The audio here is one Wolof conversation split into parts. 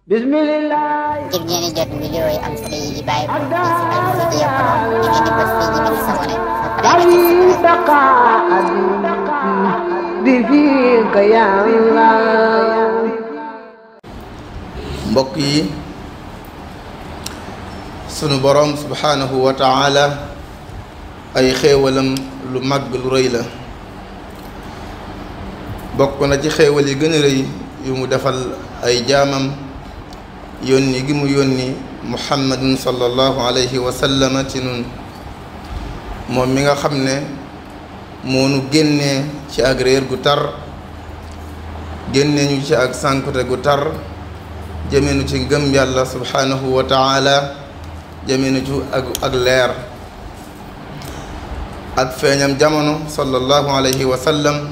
bismillah. ngir ngeen di jot vidéo yi am solo yi bàyyi ko ci Al Mouridiyyah FM ngeen di bës fii ñu bind s'abonner mbokk yi sunu borom subhanahu wa ta'ala ay xéewalam lu mag lu rëy la bokk na ci xéewal yi gën a rëy yu mu defal ay jaamam yónni gi mu yónni muhammadun sallallahu alayhi wa sallam ci nun moom mi nga xam ne moo nu génnee ci ak réer gu tar génne ñu ci ak sànkute gu tar jëme nu ci ngëm yàlla subhanahu wa ta'ala jëme nu ci ak leer ak feeñam jamono sallallahu alayhi wa sallam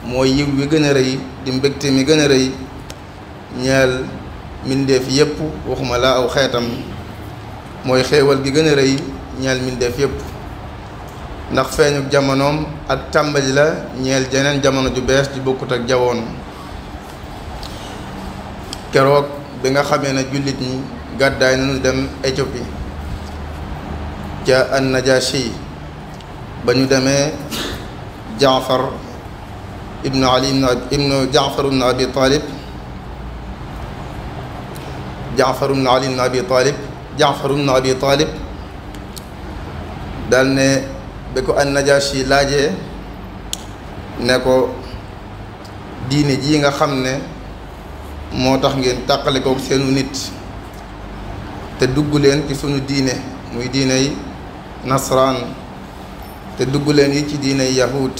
mooy yiw wi gën a rëy di mbégte mi gën a rëy ñeel mbindeef yépp waxuma la aw xeetam mooy xéewal gi gën a rëy ñeel mbindeef yépp ndax feeñu jamonoom ak tàmbali la ñeel jeneen jamono ju bees ju bokkut ak jawoon keroog bi nga xamee ne jullit ñi gàddaay nañu dem Éthiopie ca an-Najashi ba ñu demee Jaafar ibnu Abi Talib Jaafar ibnu Ali ibnu Abi Talib daal ne ba ko an-Najashi laajee ne ko diine ji nga xam ne moo tax ngeen tàqale kook seenu nit te dugg leen ci sunu diine muy diiney nasraan te dugg leen yi ci diiney yahud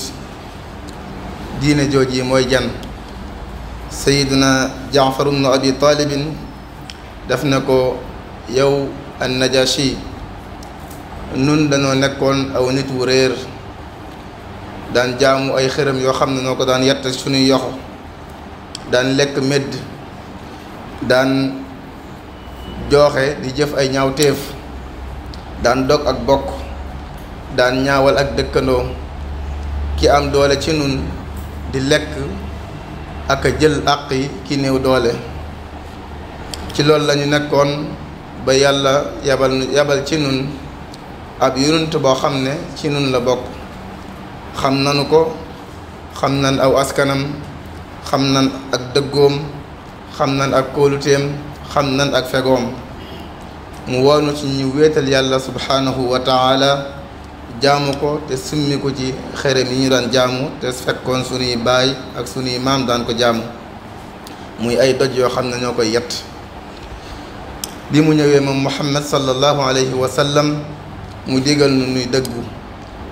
diine jooj yi mooy jan sayiduna Jaafar ibnu Abi Talibin def na ko yow an-Najashi nun dañoo nekkoon aw nit wu réer daan jaamu ay xërëm yoo xam ne noo ko daan yett suñuy yoxo daan lekk medd daan jooxe di jëf ay ñaawteef daan dog ak bokk daan ñaawal ak dëkkandoo ki am doole ci nun di lekk ak a jël àq yi ki néew doole ci loolu lañu nekkoon ba yàlla yabal ci nun ab yonent boo xam ne ci nun la bokk xam nanu ko xam nan aw askanam xam nan ak dëggoom xam nan ak kóoluteem xam nan ak fegoom mu woonu ci ñu wéetal yàlla subhanahu wa ta'ala jaamu ko te summi ko ci xërëm yi ñu daan jaamu te fekkoon sunuy baay ak sunuy maam daan ko jaamu muy ay doj yoo xam ne ñoo koy yett bi mu ñëwee moom muhammad sallallahu alayhi wa sallam mu digal nu nuy dëggu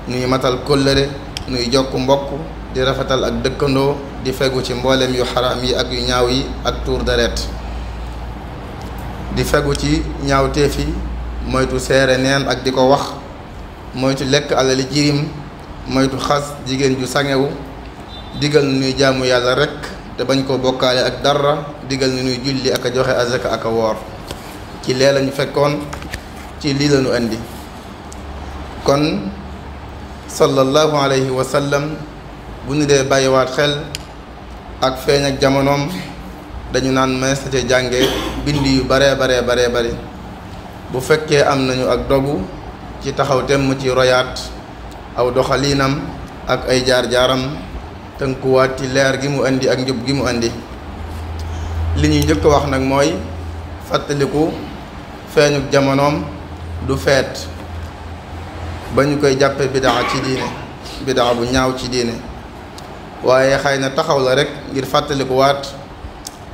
nuy matal kóllëre nuy jokk mbokk di rafetal ak dëkkandoo di fegu ci mboolem yu xaraam yi ak yu ñaaw yi ak tuur deret di fegu ci ñaawteef yi moytu seere neen ak di ko wax moytu lekk alali jirim moytu xas jigéen ju sangewu digal nu nuy jaamu yàlla rekk te bañ koo bokkaale ak dara digal nu nuy julli ak a joxe azaka ak a woor ci lee lañu fekkoon ci lii lañu indi kon sallallahu alayhi wa sallam bu ñu dee bàyyiwaat xel ak feeñ ak jamonoom dañu naan mees na ca jànge bind yu baree bari bu fekkee am nañu ak dogu ci taxaw temm ci royaat aw doxaliinam ak ay jaar-jaaram tënkuwaat ci leer gi mu indi ak njub gi mu indi li ñuy njëkk wax nag mooy fàttaliku feeñuk jamonoom du feet ba ñu koy jàppe bidaa ci diine bidaa bu ñaaw ci diine waaye xëy na taxaw la rek ngir fàttalikuwaat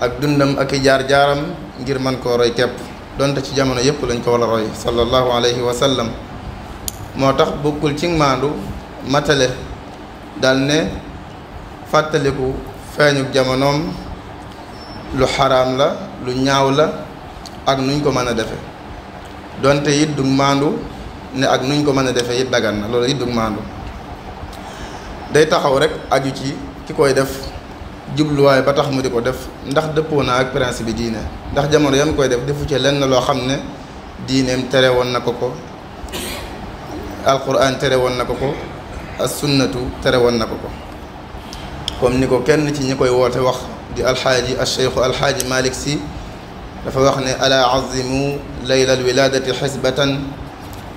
ak dundam ak i jaar-jaaram ngir mën koo roy képp donte ci jamono yépp lañ ko war a roy sallallahu alayhi wa sallam moo tax bokkul ci maandu matale dal ne fàttaliku feeñuk jamonoom lu xaraam la lu ñaaw la ak nuñ ko mën a defe donte it du maandu ne ak nuñ ko mën a defee it dagan na loolu it dug maandu day taxaw rek aju ci ki koy def jubluwaay ba tax mu di ko def ndax dëppoo na ak principe bi diine ndax jamono yam koy def defu ci lenn loo xam ne diineem tere woon na ko ko alquran tere woon na ko ko as sunnatu tere woon na ko ko comme ni ko kenn ci ñi koy woote wax di alxaaji al cheikhu alxaaji Malick Sy dafa wax ne ala azimu layla alwiladati xisbatan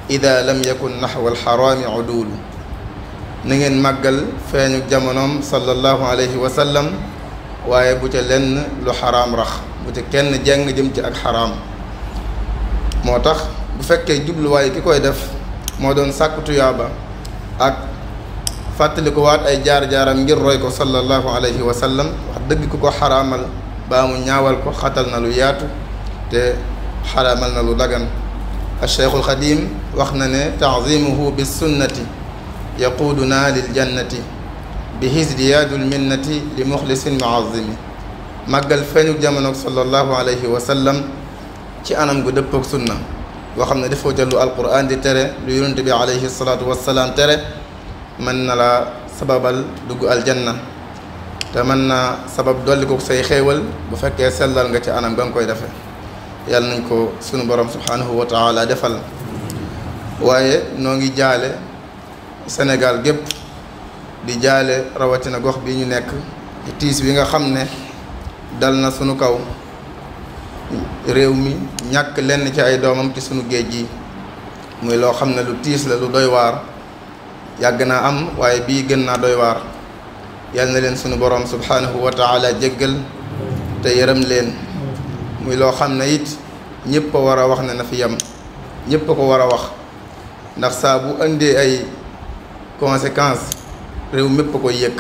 ida lam yakun naxwa alxaraami udulu na ngeen màggal feeñu jamonoom sallallahu alayhi wa sallam waaye bu ca lenn lu xaraam rax bu ca kenn jeng jëm ci ak xaraam moo tax bu fekkee jubluwaay ki koy def moo doon sàkku tuyaaba ak fàttali ko waat ay jaar-jaaram ngir roy ko sallallahu alayhi wa sallam wax dëgg ku ko xaraamal baa mu ñaawal ko xatal na lu yaatu te xaraamal na lu dagan alcheikhul xadim wax na ne taazimuhu bis sunnati yaquuduna lil jannati bi hisdiyaadul minnati li muxlisin muazimi màggal feeñu jamono sallallahu alayhi wa sallam ci anam gu dëppook sunna boo xam ne dafoo jël lu alquran di tere lu yonent bi alayhi salaatu wassalaam tere mën na la sababal dugg aljanna te mën na sabab dolli ko say xéewal bu fekkee sellal nga ci anam ba nga koy defee yàlla nañ ko sunu borom subhanahu wa taala defal waaye noo ngi jaale Sénégal gépp di jaale rawatina gox bi ñu nekk ci tiis bi nga xam ne dal na sunu kaw réew mi ñàkk lenn ci ay doomam ci sunu géej gi muy loo xam ne lu tiis la lu doy waar yàgg naa am waaye bii gën naa doy waar yal na leen sunu borom subhanahu wa taala jéggal te yërëm leen muy loo xam ne it ñëpp a war a wax ne na fi yem ñëpp a ko war a wax ndax saa bu indee ay conséquences réew mépp a koy yëg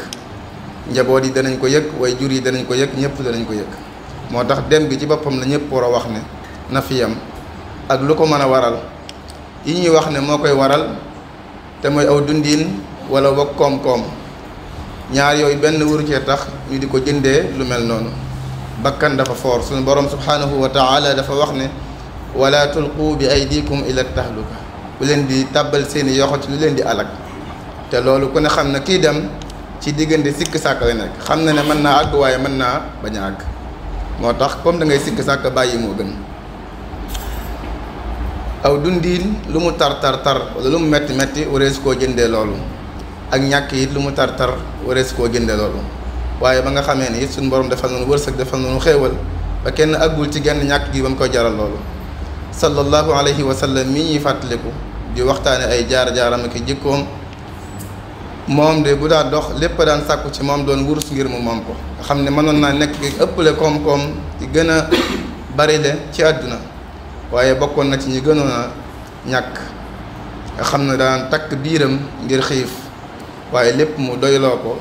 njaboot yi danañ ko yëg way jur yi danañ ko yëg ñëpp danañ ko yëg moo tax dem gi ci boppam la ñëpp war a wax ne na fi yem ak lu ko mën a waral yi ñuy wax ne moo koy waral te mooy aw dundiin wala wag koom-koom ñaar yooyu benn waru cee tax ñu di ko jëndee lu mel noonu bakkan dafa foor suñu borom subhanahu wa taala dafa wax ne wala tulqu bi aydikum ila tahluka bu leen di tàbbal seeni yoxo ci lu leen di alag te loolu ku ne xam na kii dem ci diggante sikk sàkk la nekk xam na ne mën naa àgg waaye mën naa bañ a àgg moo tax comme da ngay sikk sàkk bàyyi moo gën aw dundiin lu mu tar wala lu mu metti metti warees koo jëndee loolu ak ñàkk it lu mu tar warees koo jëndee loolu waaye ba nga xamee ne it suñu borom defal nañu wërsëg defal nañu xéewal ba kenn àggul ci genn ñàkk gi ba mu koy jaral loolu sallallahu alayhi wa sallam mi ñuy fàttaliku di waxtaane ay jaar-jaaram ak jikkoom moom de bu daa dox lépp daan sàkku ci moom doon wurus ngir mu moom ko nga xam ne mënoon naa nekk ki ëppale koom-koom ci gën a bari le ci àdduna waaye bokkoon na ci ñi gënoon a ñàkk nga xam ne daan takk biiram ngir xiif waaye lépp mu doyloo ko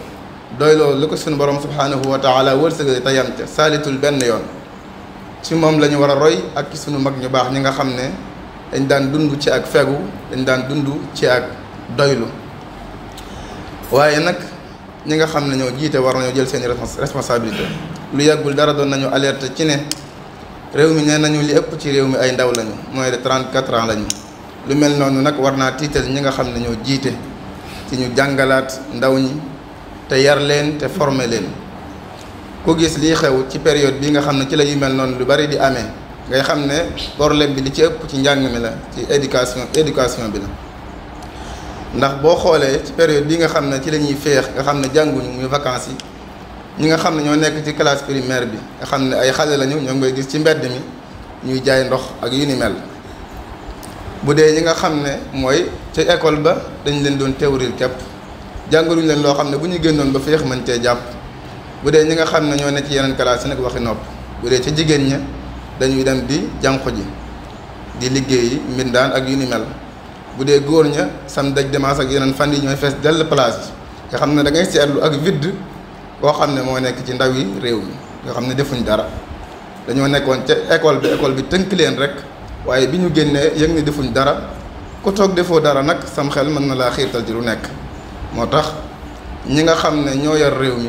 doyloo lu ko suñu borom subhanahu wa taala wërsëg te yam ca saalitul benn yoon ci moom la ñu war a roy ak ci suñu mag ñu baax ñi nga xam ne dañ daan dund ci ak fegu dañ daan dund ci ak doylu waaye nag ñi nga xam ne ñoo jiite war nañoo jël seeni responsabilité lu yàggul dara doon nañu alerte ci ne réew mi nee nañu li ëpp ci réew mi ay ndaw lañu moins de 34 ans lañu lu mel noonu nag war naa tiital ñi nga xam ne ñoo jiite ci ñu jàngalaat ndaw ñi te yar leen te former leen ku gis lii xew ci période bi nga xam ne ci la yu mel noonu lu bari di amee ngay xam ne problème bi li ci ëpp ci njàng mi la ci éducation bi la ndax boo xoolee ci période bi nga xam ne ci la ñuy féex nga xam ne jànguñu muy vacances yi ñi nga xam ne ñoo nekk ci classe primaire bi nga xam ne ay xale lañu ñoom ngay gis ci mbedd mi ñuy jaay ndox ak yu ni mel bu dee ñi nga xam ne mooy ci école ba dañ leen doon théorie képp jàngaluñ leen loo xam ne bu ñu génnoon ba féex mën cee jàpp bu dee ñi nga xam ne ñoo ne ci yeneen classe yi nag waxi nopp bu dee ci jigéen ña dañuy dem di jànqu ji di liggéeyi mbindaan ak yu ni mel bu dee góor ña sam daj dimanche ak yeneen fan yi ñooy fees dell place yi nga xam ne da ngay seetlu ak vide boo xam ne moo nekk ci ndaw yi réew mi nga xam ne defuñ dara dañoo nekkoon ca école bi tënk leen rek waaye bi ñu génnee yëg ne defuñ dara ku toog defoo dara nag sam xel mën na laa xiirtal ci lu nekk moo tax ñi nga xam ne ñoo yor réew mi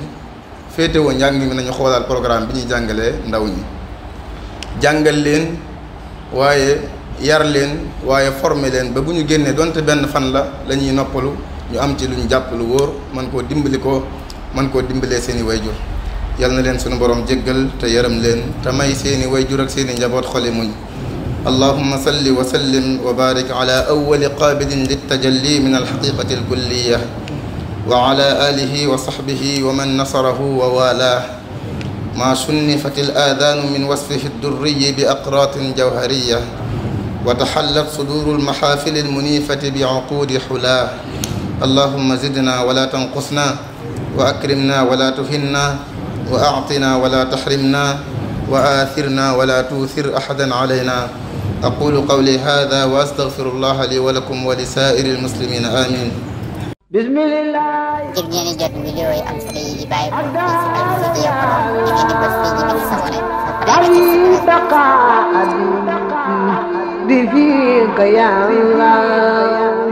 féetewoo njàng mi nañu xoolaal programme bi ñuy jàngalee ndaw ñi jàngal leen waaye yar leen waaye former leen ba bu ñu génnee donte benn fan la ñuy noppalu ñu am ci lu ñu jàpp lu wóor mën koo dimbalee seeni wayjur yal na leen sunu borom jéggal te yaram leen te may seeni wayjur ak seeni njaboot xoli muñ allahumma salli wa sallim wa barik ala awwali qaabilin littajalli min alxaqiqati alkulliya wa ala alihi wa sahbihi wa man nasarahu wa walah ما شنفت الآذان من وصفه الدري بأقراط جوهرية وتحلت صدور المحافل المنيفة بعقود حلاه. اللهم زدنا ولا تنقصنا وأكرمنا ولا تهنا وأعطنا ولا تحرمنا وآثرنا ولا توثر أحدا علينا. أقول قولي هذا وأستغفر الله لي ولكم ولسائر المسلمين آمين. بسم الله. ngir ngeen di jot vidéo yi am solo yi bàyyi ko ci Alfidiya Pro da ngeen di bës fii ñu bind s'abonner bi fiika ya Allah